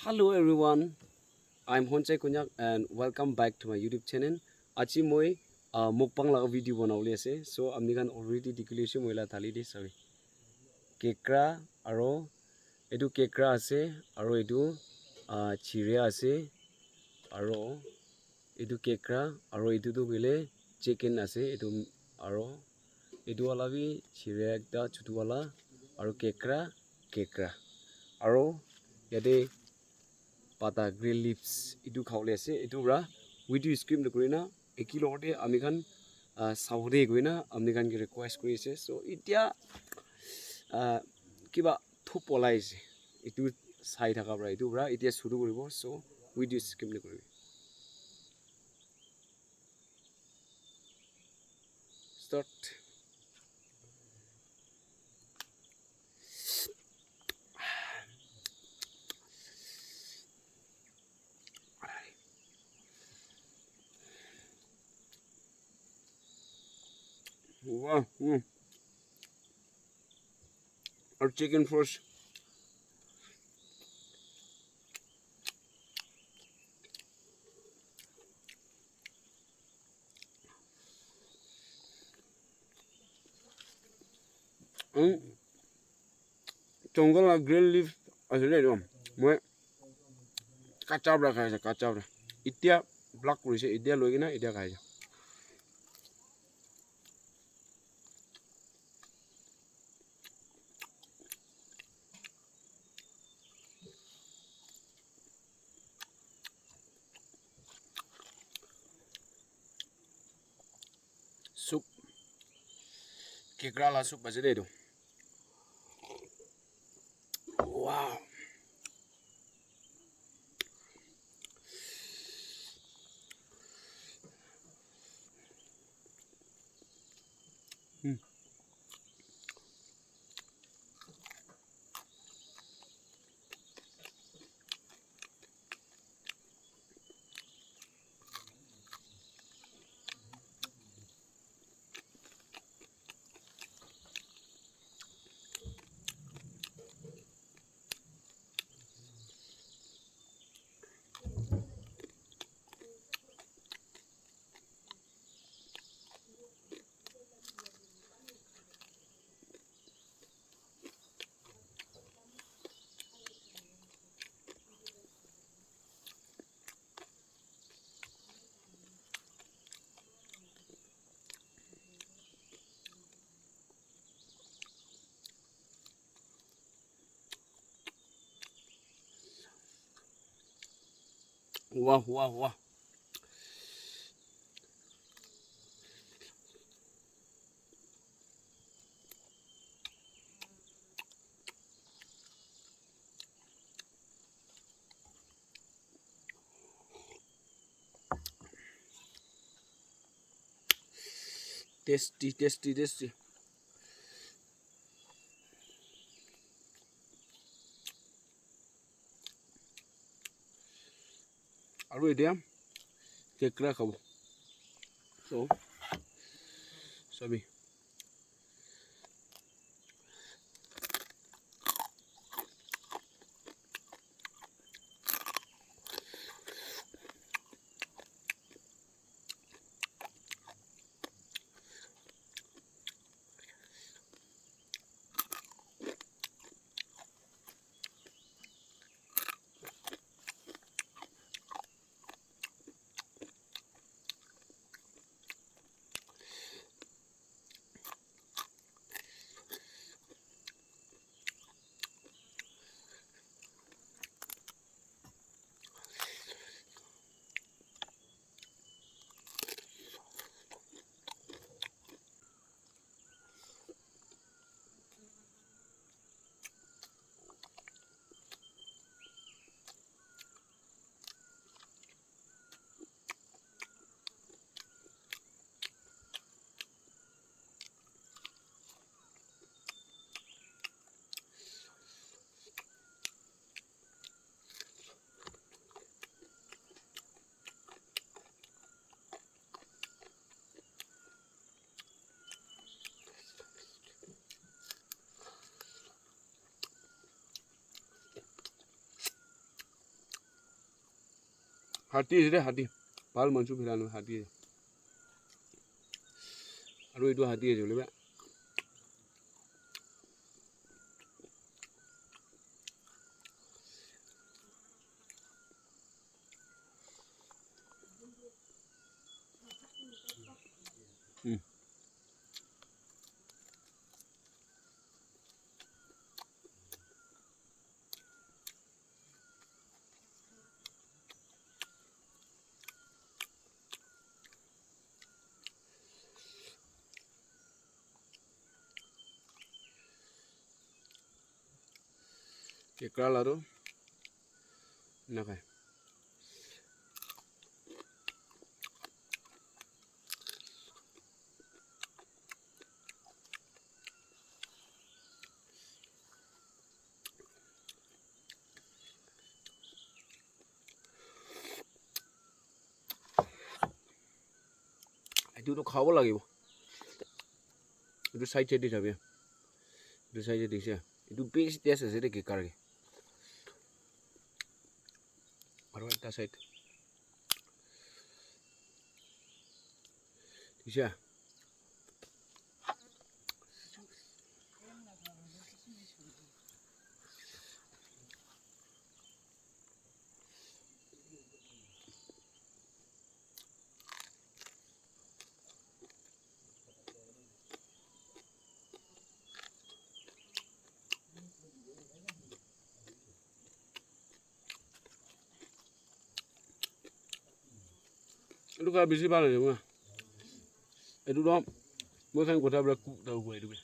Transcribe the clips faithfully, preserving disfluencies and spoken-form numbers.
Hello everyone, I'm Honchai Konyak and welcome back to my YouTube channel. Aji moi uh, mukbang laga video banabole ase. So apni khan already dikhi lise moi la thali te sabi. Kekra aro etu kekra ase aro etu uh, chiria ase aro etu kekra aro etu tu hoile chicken ase etu aro etu wala bi chiria ekta chutu wala aro kekra kekra aro yate pata green leaves etu khabole ase etu para video skip nakurina eki logor te ami khan uh, sabole koina ami khan ke request kuri ase so etia uh, kiba thup olai ase etu sai thaka para etu para etia suru kuribo so video skip nakuribi. Start. Wow. Mm. Or chicken first. Mm. Jungle la green leaf ase de etu. Moi kacha para khai ase, kacha para. Etia black kurise, etia loi kena, etia khai ase. Soup. Kekra la soup ase de etu. Wow. Hmm. Wah, wah, wah. Tasty, tasty, tasty. Aru etia kekra khabo. So, sabi. Hati ase de, hati. Bhal mansu phila no, hati ase. Aru etu hati ase hoile bi. Mm. Kekra la tu nakhai. Etu tu khabo lagibo. Etu side side te jabi. Etu side side dikhi ase. Etu best taste ase de kekra ke. Aru ekta side. Dikhi ase. Etu kha bishi bhal hoise na. Etu toh moi khan kotha para cook ta hobo etu ke.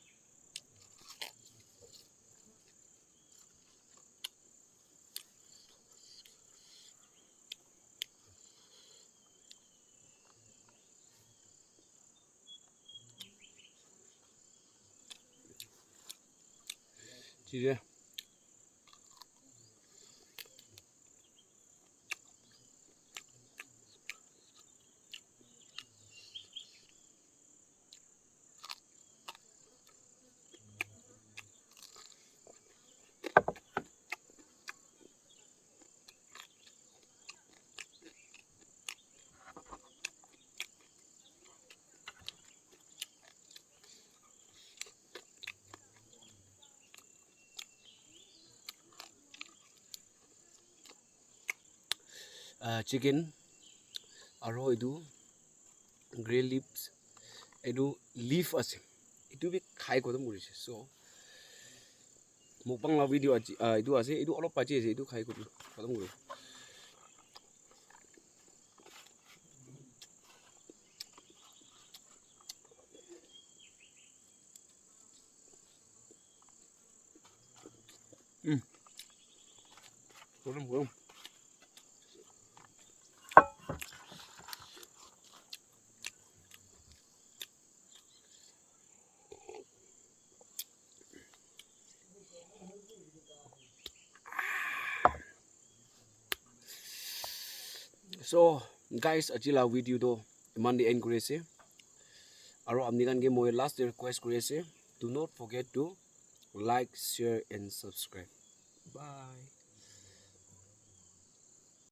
Chile. Ah, chicken, aro etu grey leaves, etu leaf ase, etu bi khai khotom kurise. So, mukbang la video aji, ah, etu ase, etu olop bachi ase, etu khai khotom, khotom kuri. Mm. Kurang, kurang. So, guys, aji la video to iman de end kuri ase. Aro apni khan ke moi last te request kuri ase, do not forget to like, share and subscribe. Bye.